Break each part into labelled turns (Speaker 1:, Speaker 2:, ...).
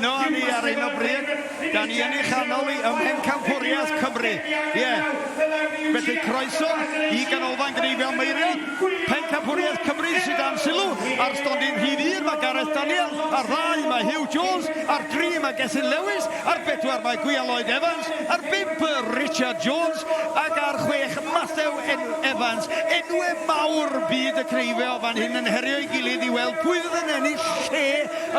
Speaker 1: ymuno â ni ar hyn o bryd, da ni yn ei chanol hi ym Mhencampwriaeth Cymru. Ie. Felly croeso i Ganolfan Gneifio Meirion. Pencampwriaeth Cymru sydd dan sylw. Ar stondin rhif un mae Gareth Daniel, ar ddau mae Huw Jones, ar dri mae Gethin Lewis, ar bedwar mae Gwion Lloyd Evans, ar bump Richard Jones ac ar chwech Mathew Evans. Enwau mawr byd y cneifio fan hyn yn herio'i gilydd i weld pwy fydd yn ennill lle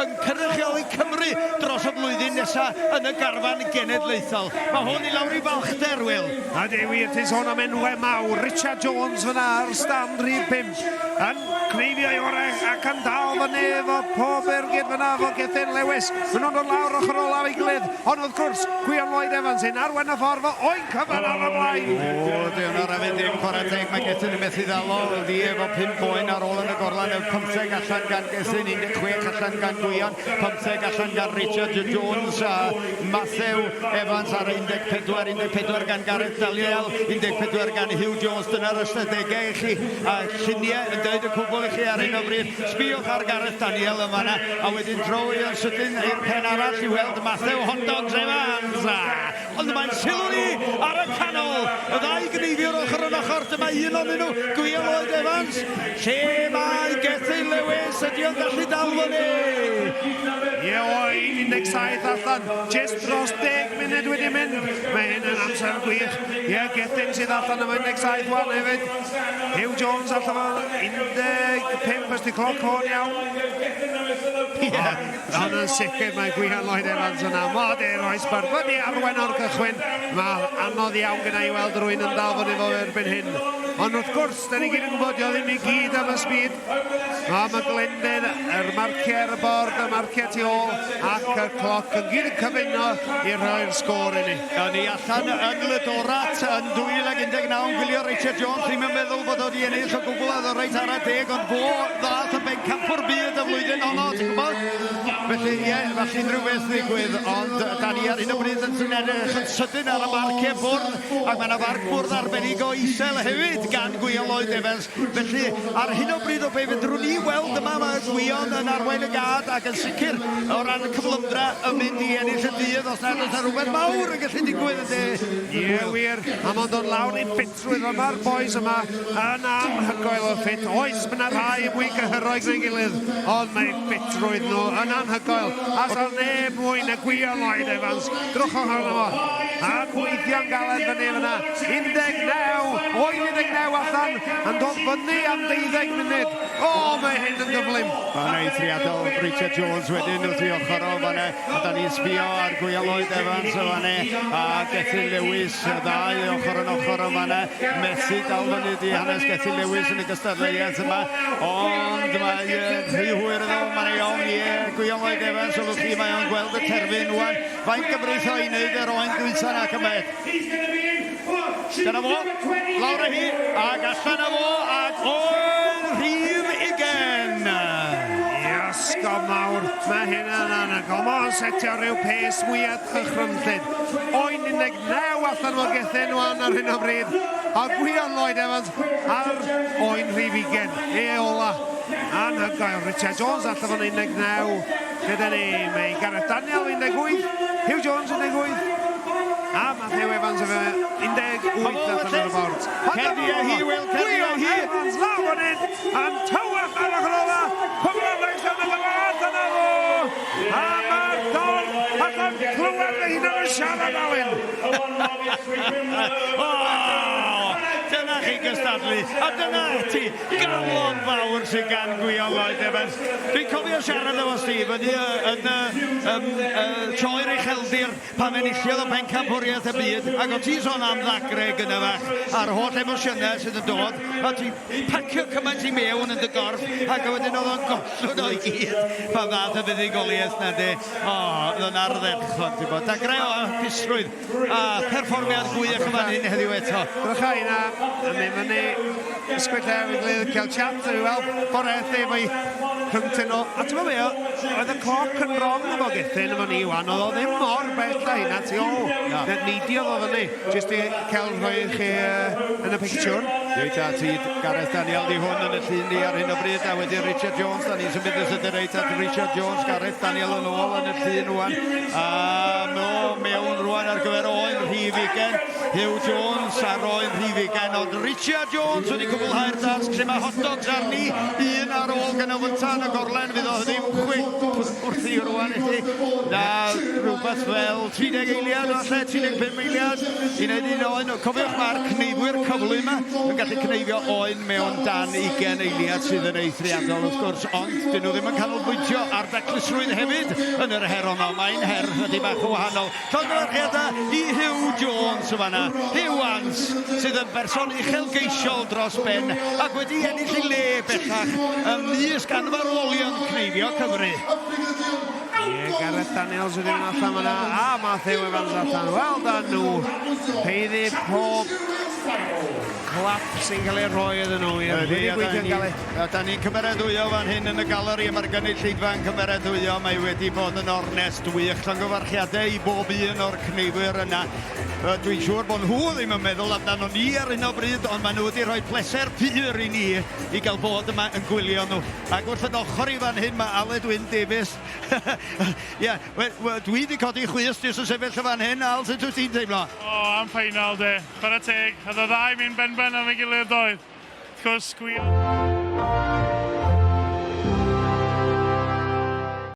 Speaker 1: yn cynrychioli Cymru dros y flwyddyn nesa yn y garfan genedlaethol. Mae hwn i lawr i falchder, Wil.
Speaker 2: Ydy wir, ti'n sôn am enwau mawr. Richard Jones fyna ar stand rhif 5 yn cneifio ei orau ac yn dal fyny efo pob ergyd fyna efo Gethin Lewis. Maen nhw'n dod lawr ochr olaf ei gilydd, ond wrth gwrs, Gwion Lloyd Evans sy'n arwain y ffordd fo oen cyfan ar y blaen.
Speaker 1: O, di hwnna rafu dim, chwarae teg, mae Gethin yn methu ddal o, ddi efo 5 oen ar ôl yn y gorlan, y 15 allan gan Gethin, 16 allan gan Gwion, 15 allan gan Richard Jones a Matthew Evans ar 14, 14 gan Gareth Daniel, 14 gan Huw Jones. Dyna'r ystadegau i chi, a lluniau yn dweud y cwbl i chi ar hyn o bryd. Sbïwch ar Gareth Daniel yn fanna, a wedyn troi yn sydyn i'r pen arall i weld Matthew Hot Dogs Evans. Ond mae'n sylw ni ar y canol. Y ddau gneifiwr ochr yn ochr. Dyma un ohonyn nhw, Gwion Lloyd Evans. Lle mae Gethin Lewis? Ydy o'n gallu dal fyny?
Speaker 2: Ie, oen 17 allan. Jyst dros 10 munud wedi mynd. Mae hyn yn amser gwych. Ie, Gethin sydd allan efo 17 wan hefyd. Huw Jones allan efo 15 os di cloc o'n iawn. Ie. Ond yn sicr mae Gwion Lloyd Evans yna. Mod e roi sbart. Wedi arwain o'r cychwyn. Mae anodd iawn gyda i weld rwy'n yn dal fyny fo erbyn hyn. Ond wrth gwrs, da ni gyd yn gwybod, dio ddim i gyd am y speed. Mae y glendid, yr marciau ar y bord, y marciau tu ôl, ac y cloc yn gyd yn cyfuno i rhoi'r sgôr i ni.
Speaker 1: Da ni allan yn Lydorat yn 2019 yn gwylio Richard Jones, ddim yn meddwl bod o wedi ennill o gwbl, oedd o reit ara deg, ond fo ddath yn bencampwr byd y flwyddyn honno, ti'n gwybod? Felly, ie, falle unrhyw beth ddigwydd, ond da ni ar hyn o bryd yn sy'n edrych yn sydyn ar y marciau bwrdd, ac mae yna farc bwrdd arbennig o isel hefyd gan Gwion Lloyd Evans. Felly, ar hyn o bryd o be fedrwn ni weld yma, mae Gwion yn arwain y gad ac yn sicr o ran y cyflymdra yn mynd i ennill y dydd os nad oes 'na rhywbeth mawr yn gallu digwydd ynde?
Speaker 2: Ie wir, a mae'n dod lawr i ffitrwydd ond mae'r bois yma yn anhygoel o ffit. Oes, mae 'na rhai yn mwy cyhyrog na'i gilydd, ond mae ffitrwydd nhw yn anhygoel. A sa neb mwy na Gwion Lloyd Evans, drychwch arno fo, a gweithio'n galed fyny fyna. 19, oed 19 allan, yn dod fyny am deuddeg munud. O, mae hyn yn gyflym.
Speaker 1: Mae'n eithriadol. Richard Jones wedyn wrth ei ochr o fan'na. A da ni'n sbio ar Gwion Lloyd Evans o fan'na a Gethin Lewis, y ddau ochr yn ochr o fan'na. Methu dal fyny di hanes Gethin Lewis yn y gystadleuaeth yma. Ond mae rhy hwyr iddo, mae'n ei ofn, ie, Gwion Lloyd Evans, sylwch chi, mae o'n gweld y terfyn wan. Faint gymrith o i wneud yr oen dwytha na cymaint. Dyna fo, lawr â hi, ac allan â fo, ac oen rhif ugen.
Speaker 2: Iasgob mawr, mae hynna'n anhygoel. Mae o'n setio rhyw pace mwyaf dychrynllyd. Oen 19 allan o'r Gethin wan ar hyn o bryd. A Gwion Lloyd Evans ar oen rhif ugen, e ola. Anhygoel, Richard Jones allan o'n 19. Gyda ni, mae Gareth Daniel 18, Huw Jones 18, a Matthew Evans efo 18 allan ar y bord.
Speaker 1: Cerddi a hi, Will, cerddi a hi.
Speaker 2: Evans lawr fan hyn, yn tywallt ar ochr ola, Cwbl Wrexham yn ddod yna fo! A mae'r dorf allan clywed ei hunan yn siarad, Alun!
Speaker 1: O! Dyna chi gystadlu, a dyna ti, galon fawr sydd gan Gwion Lloyd Evans. Dwi'n cofio siarad efo Steve yn, yn, yn, yn sioe'r ucheldir pan enillodd o bencampwriaeth y byd, ac o ti'n sôn am ddagre gynna fach, a'r holl emosiynau sydd yn dod, a ti'n pacio cymaint i mewn yn dy gorff, ac wedyn oedd o'n gollwng o'i gyd pan ddath y fuddugoliaeth na de. O, oedd o'n ardderchog, ti'n bod. Dagrau o hapusrwydd a perfformiad gwych yn fan hyn heddiw eto.
Speaker 2: Drycha hynna. Yn mynd fyny, ysgwyll efo'i gilydd, cael chat i weld bore efo'i rhyngtyn nhw. A ti'n meddwl be, oedd y cloc yn wrong efo Gethin efo ni wan, oedd o ddim mor bell a hynna tu ôl. Na. Neidiodd o fyny, jyst i cael rhoi i chi yn y pictiwr.
Speaker 1: Reit, a ti, Gareth Daniel, di hwn yn y llun ni ar hyn o bryd, a wedyn Richard Jones, da ni'n symud yn sydyn reit at Richard Jones, Gareth Daniel yn ôl yn y llun rwan. A no, mewn rwan ar gyfer oen rhif 20, Huw Jones ar oen rhif 20, ond Richard Jones wedi cwblhau'r dasg lle mae hot dogs arni, un ar ôl gan o fynta yn y gorlen, fydd o ddim chwip wrthi rwan i chi. Na, rhywbeth fel 30 eiliad falle, 35 eiliad i wneud un oen. Cofiwch mae'r cneifwyr cyflym yma yn gallu cneifio oen mewn dan 20 eiliad sydd yn eithriadol wrth gwrs, ond dyn nhw ddim yn canolbwyntio ar daclusrwydd hefyd yn yr her honno. Mae'n her chydig bach yn wahanol. Llongyfarchiadau i Huw Jones yn fanna. Huw Ants, sydd yn berson uchelgeisiol dros ben ac wedi ennill ei le bellach ymysg anfarwolion cneifio Cymru.
Speaker 2: Ie, Gareth Daniels wedi mynd allan fanna, a Matthew Evans allan. Wel done nhw. Haeddu pob clap sy'n cael ei rhoi iddyn nhw. Ie, wedi gweithio'n galed.
Speaker 1: A da ni'n cymeradwyo fan hyn yn y galeri, mae'r gynulleidfa yn cymeradwyo, mae wedi bod yn ornest wych. Llongyfarchiadau i bob un o'r cneifwyr yna. Dwi'n siŵr bod nhw ddim yn meddwl amdano ni ar hyn o bryd, ond maen nhw wedi rhoi pleser pur i ni i gael bod yma yn gwylio nhw. Ac wrth yn ochr i fan hyn mae Aled Wyn Davies. Ie, dwi wedi codi chwys jyst yn sefyll yn fan hyn. Al, sut wyt ti'n teimlo?
Speaker 3: O, am ffeinal de. Chwarae teg. Oedd y ddau mynd benben am ei gilydd doedd. Wrth gwrs, Gwion.